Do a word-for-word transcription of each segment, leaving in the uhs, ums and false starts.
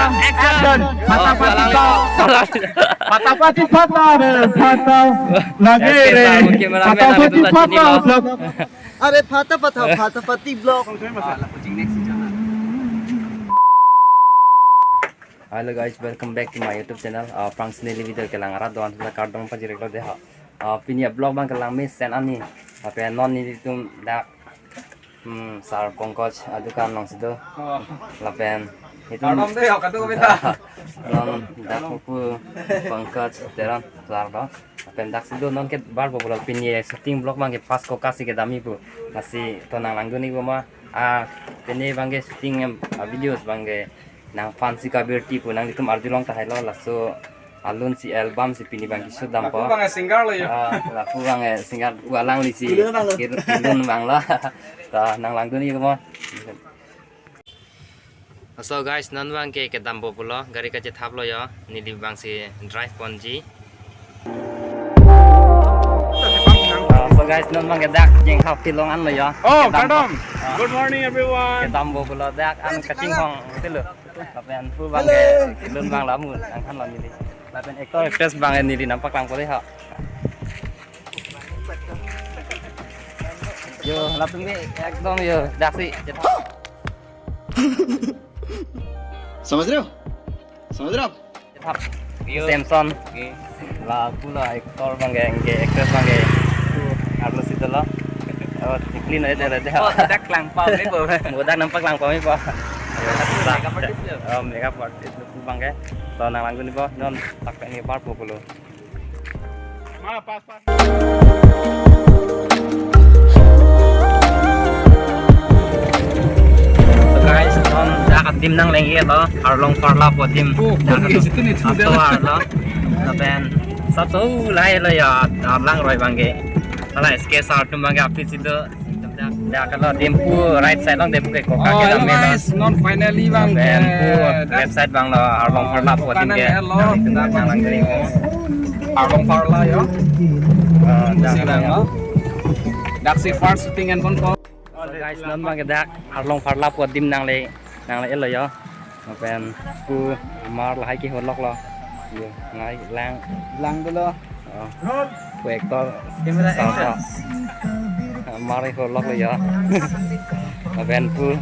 Action! Patapati, patapati, pata re, pata. Lagi re. Patapati, pata. Are pata pata, patapati vlog. Hello guys, welcome back to my YouTube channel. Uh, phrangsi neli video kelang arat do-an la kardom pajirlo dei ha. Uh, pini a-vlog abang kelang mesen arni. Lapen non nelitum dak, hmm, Sir Pankaj adukan alongsi do. Oh. Lapen itum kardom dei ha, kadokave ta. Non dak pu Pankaj Teron sir do. Lapen daksi do, non ke bar bo pulo, pini shooting vlog abang ke pas koka si kedamji pu. Lasi to nanglangdun-ikpo ma. Ah, pini abang ke shooting em, ah, videos abang ke nangphan si kabirti pu nanglitum arjulong tahai lo, laso alun si album si pini abang ke shoot dampo. Lapu abang ke singer lo yo. Ah, lapu abang ke singer pu alangli si. Kilun abang lo. Kil-, kilun abang lo. To nanglangdun-ikpo ma. So guys, non abang ke kedampo pulo, gari kachethaplo yo, neli abang si drive ponji. Uh, so guys, non abang ke dak Jengkha field along anlo yo. Oh, kedampo. Kardom. Ah. Good morning, everyone. Kedampo pulo dak an kachinghon pulo. Lapen pu abang ke kilun abang lamu nangthanlo neli. Lapen actor actress abang ke neli nangpaklangpo dei ha. Yo, latum ke ekdom yo, daksi. समझ रहे हो? समझ रहे हो आप? Yo. Samson. Oke. Lapu lo actor abang ke, ke actress abang ke. Arlo si dolo. Oh, tiklin aja deh. Oh, dak langpam ni po. Mo dak nangpaklangpamji po. Makeup artist lo. Oh, makeup artist lo pu abang ke. To nanglangdun-ikpo, non tak ni bar po pulo. So guys, non dak adim nanglengji lo, Arlong Parla pu adim. Oh, dak adim. Ato arlo. Lapen, sab so lahai lo ya, arlang roi abang ke. Hala S K sir atum abang ke aphi si do. Dak, dak lo Dimpu right side along Dimpu ke koka. Oh, hello kedam lo. Guys, non finally abang ke. Dimpu left side abang lo Arlong Parla pu adim ke. Hello, dak abang si Arlong Parla yo. Ah, dak si abang lo. Dak si first shooting and kon ko. So guys, non abang ke dak Arlong Parla pu adim nangle, nangle-etlo yo. Lapen pu mar lahai ke holok lo. Yo, ngai lang. Lang dolo. Oh. Pu actor. Camera action. Mar holok lo yo. Lapen pu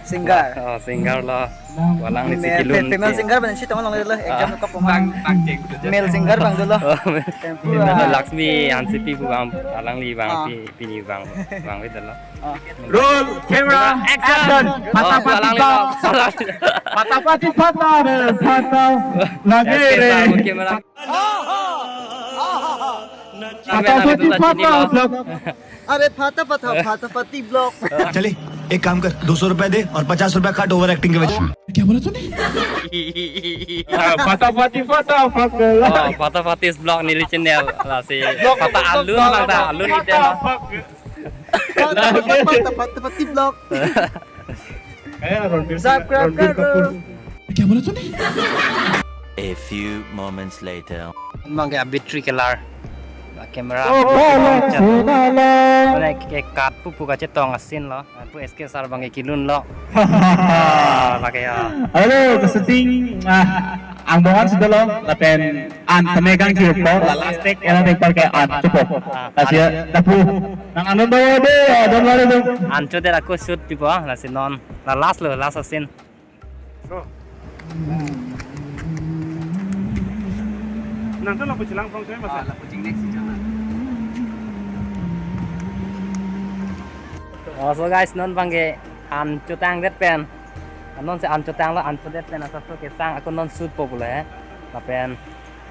singer. Oh, singer lo. Pu alangli si kilun. Female singer abang si tong along lo. Ah. Ekdom kop poma. Bang, bang, ceng. Male singer abang dolo. Oh, male. Pu, female ah. Laxmi Hansepi pu abang, alangli abang, ah, pi-, pini abang, abang itu lo. Roll, camera, action. Patapati, oh, patapati, pata re, pata. Lagi re. Patapati, pata, vlog. अरे फटा फटा फटाफटी vlog. चले, एक काम कर, दो सौ रुपए दे और पचास रुपए काट ओवर एक्टिंग के वजह से। क्या बोला तूने? Patapati, pata, pata. Oh, Patapati vlog neli channel lasi. Vlog, pata vlog, alun vlog, lang ta, vlog, alun vlog, ite. Pata, pata, pata, pata, pata, vlog. Subscribe karo. क्या बोला तूने? A few moments later. Abang ke abitri kelar. Camera. Oh, oh, oh, oh, oh. Mane ke kat pupu kachetong asin lo. Pu S K sir abang ke kilun lo. Ah, pakai ya. Halo, ke shooting, ah, angbong an sudah lo, lapen an tame kangkir po, la last take, ena take par ke an, cukup. Ah, lasi ya, lapu. Nang anun bawa deh, ya, don lari dong. An cho dei, aku shoot di po, lasi non. La last lo, last scene. Bro. Nang tuh lapu chelang prong cewek masa? Ah, lapu chingnek si jangan. Oh, so guys, non abang ke an chotangdet pen. Non si an chotanglo, an chodet pen asap so kesang, aku non shoot po pule. Lapen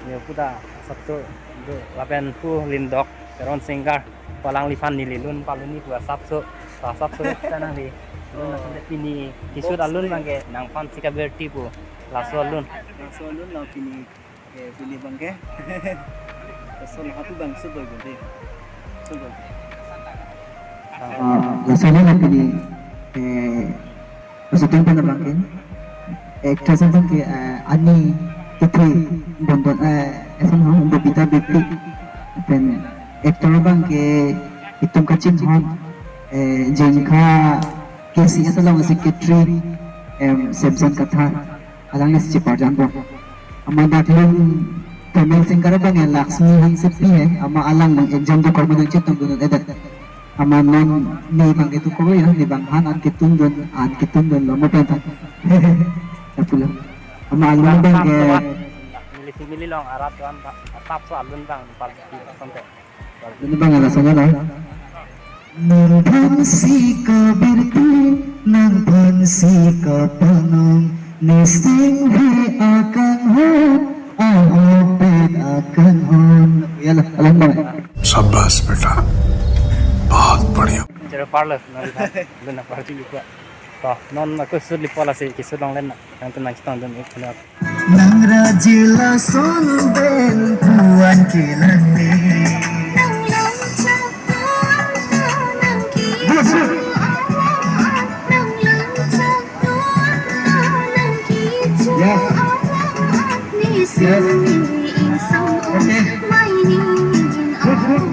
yo puta asap so do, lapen pu Lindok Teron singer pu alangliphan neli lun palunji pu asap so, asap so ta nangli lun asap pini kishoot alun abang ke nangphan si kabirti pu laso alun. Laso alun lo pini, eh, pini abang ke. Laso lo hatu abang shoot boi boi dei. Shoot boi. Ah, laso alun lo pini, eh, shooting pen abang ke, actress abang ke, eh, Ani Kethe, Bondon, eh, eson ho Bobita Beypi, pen actor abang ke itum kachinghon, eh, Jengkha K C S along secretary, em, Samson Kathar. Alang nesi cheparjan po. Amat dak lun female singer abang ke Laxmi Hansepi he. Amat alang nang exam dokok ma nangchetongdun-edet. Amat non ne abang ke tu ko ya, ne abang han an ketundun, an ketundun lo mo pen ta. Ya pulo. Amat alun abang ke. Milisi mili long arat wan ta, tap so alun abang pal. Alun abang ala sana na. Nang phansi kabirti, nang phansi kapanong, nising he akanghon, ahok pen akanghon. Ya la, alun abang. शाबाश बेटा, बहुत बढ़िया। Jero parlo, non, non na party lupa. To, non ako sud lipo lasi, kisud longlen na. Nangtum nangchetongdun-ik na. Nang rajila son ben puan kilang ni. Yes. Yes. Okay. Good, good.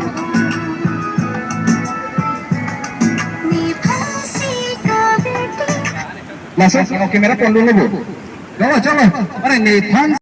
Laso, okay, mera pon dulu, Bu. Chalo, chalo. Are, ne than